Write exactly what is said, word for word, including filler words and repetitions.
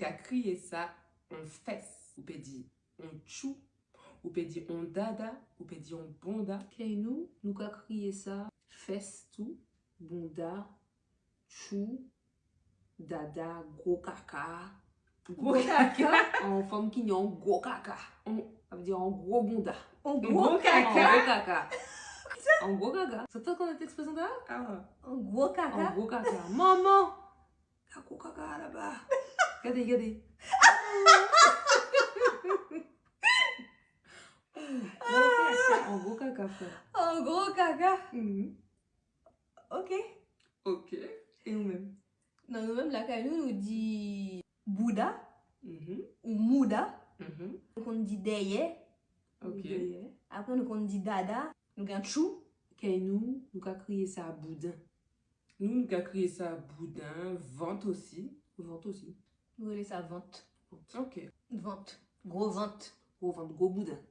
Ka kriye sa on fès. Ou pe di on tchou. Ou pe di on dada. Ou pe di on bonda. Kay nou, nou ka kriye sa fès tou. Bonda, tchou, dada, gwo kaka. Gwo kaka? On fanm ki gen on gwo kaka. On, sa vle di on gwo bonda. On gwo kaka? On gwo kaka. On gwo kaka. Sa te konnet ekspresyon sa? Ah. On gwo kaka? On gwo kaka. Manman! Ka gwo kaka laba. Gade, gade. On gwo kaka, on gwo kaka, frè. On gwo kaka? Mhm. Ok. Ok. E ou menm? Non, nou menm lakay nou, nou di bouda, mhm, ou mouda. Mhm. Nou konn di dèyè. Ok. Dèyè. Apre, nou konn di dada. Nou gen tchou. Kay nou, nou ka kriye sa boudan. Nou, nou ka kriye sa boudan, vant osi. Vant osi. Nou rele sa vant. Ok. Vant. Gwo vant. Gwo vant, gwo boudan.